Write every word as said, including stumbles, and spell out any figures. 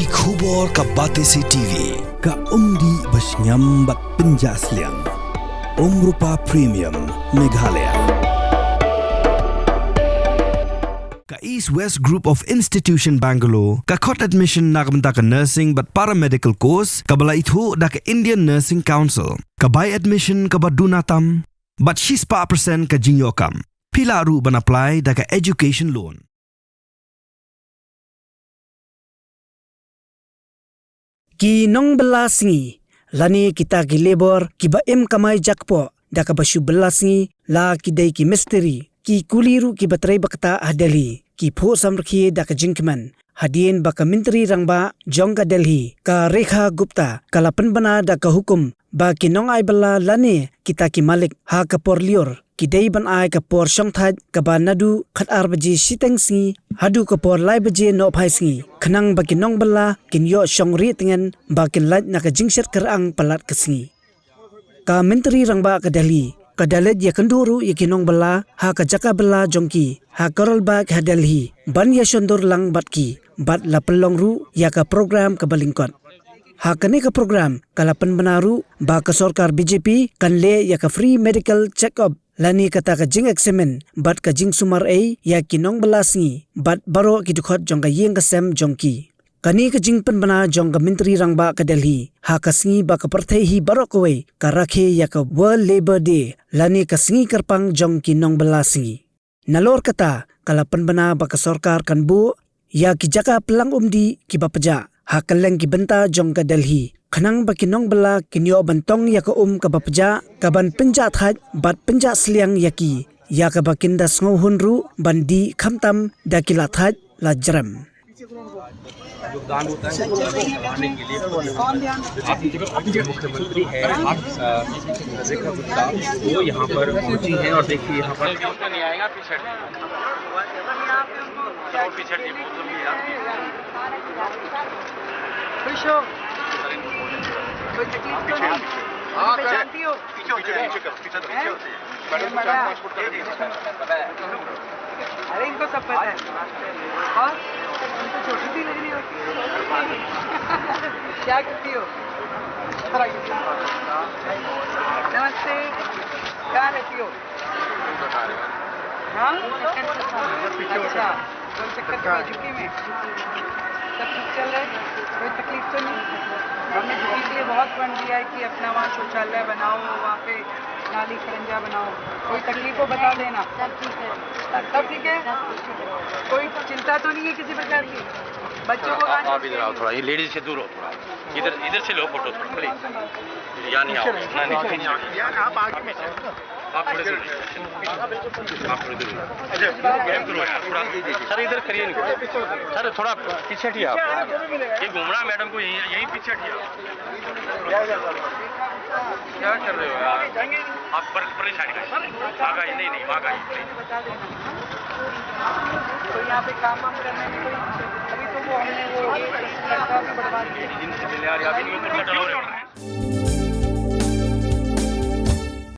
Ki khubor ka Batesi T V, ka umdih ba shngiam bad pynjah sliang. Umrupa Premium, Meghalaya. Ka East West Group of Institution Bangalore, ka khot admission na ka bynta ka nursing bad paramedical course, kaba la ithuh da ka Indian Nursing Council, ka bai admission kaba duna tam, bad shispah percent ka jingïoh kam. Phi lah ruh ban apply da ka education loan. Ki nongbylla sngi, lane kita ki labour kiba im kamai jakpoh da kaba shu bylla sngi, la ki dei ki mistri, ki kuli ruh kiba trei ba ktah ha Delhi, ki phuh samrkhie da ka jingkmen. Hadien ba ka Myntri Rangbah jong ka Delhi, ka Rekha Gupta, ka la pynbna da ka hukum ba ki nongai bylla lane kita ki malik ha ka por lyiur ki dei ban ai ka por shongthait kaba naduh khatar baje shiteng sngi haduh ka por lai baje nohphai sngi, khnang ba ki nongbylla kin ïoh shong rieh tngen ba kin lait na ka jingshet kyrang palat ka sngi. Ka Myntri Rangbah ka Delhi ka da leit ïakynduh ruh ïa ki nongbylla ha ka jaka bylla jong ki ha Karol Bagh ha Delhi ban ïashondur lang bad ki, bad la pynlong ruh ïa ka program kaba lyngkot. Ha kane ka program ka la pynbna ruh ba ka sorkar B J P kan leh ïa ka free medical check-up lane kata ka jingeksamin bad ka jingsumar ei ïa ki nongbylla sngi bad baroh ki dkhot jong ka ïing ka sem jong ki. Kane ka jingpynbna jong ka Myntri Rangbah ka Delhi ha ka sngi ba ka pyrthei hi baroh kawei ka rakhe ïa ka World Labour Day lane ka sngi kyrpang jong ki nongbylla sngi. Nalor kata ka la pynbna ba ka sorkar kan buh ïa ki jaka pynlang umdih kiba pjah ha kylleng ki bynta jong ka Delhi, khnang ba ki nongbylla kin ïoh ban tong ïa ka um kaba pjah, kaban pynjah thait bad pynjah sliang ïa ki, ïa kaba kin da sngewhun ruh ban dih khamtam da ki la thait la jrem. योगदान होता है, बढ़ाने के लिए। आप मुख्यमंत्री हैं, आप, अ, रेखा गुप्ता, वो यहाँ पर पहुंची हैं और देखिए यहाँ पर नहीं आएगा, पीछे हटिए। पीछे हटिए, बहुत लंबी है आपकी। खुश हो? कोई तकलीफ तो नहीं? हाँ, पहचानती हो? पीछे, पीछे, पीछे करो, पीछे करो। हैं? मैडम को मैडम। चार पाँच फुट कर दीजिए। अरे, इनको सब पता है। और? तुम तो छोटी सी लग रही हो। क्या करती हो? नमस्ते। कहाँ रहती हो? हाँ? अच्छा। कौन से कट में, झुग्गी में? सब ठीक चल रहा है? कोई तकलीफ तो नहीं? हमने झुग्गी के लिए बहुत फंड दिया है कि अपना वहाँ शौचालय बनाओ, वहाँ पे नाली खड़ंजा बनाओ। कोई तकलीफ हो, बता देना। सब ठीक है। सब ठीक है? कोई चिंता तो नहीं है किसी प्रकार की? बच्चों को आप, आप इधर आओ थोड़ा, ये लेडीज से दूर हो थोड़ा। इधर, इधर से लो फोटो थोड़ा, प्लीज। यहाँ नहीं आओ, नहीं, नहीं, नहीं। आप आगे में। आप थोड़े दूर। आप थोड़े दूर। अच्छा, गैप करो यार, थोड़ा। सर, इधर करिए इनको। सर, थोड़ा पीछे हटिए आप। ये घूम रहा है मैडम को, यहीं, यहीं पीछे हटिए आप। क्या कर रहे हो यार? आप पर, परेशान है। वहाँ का ही, नहीं, नहीं, वहाँ का ही। तो यहाँ पे काम वाम करने में कोई, अभी तो वो हमने वो लड़का भी बढ़वा दिया। इनसे मिले यार, अभी नहीं, वो कुत्ता डरा रहे हैं।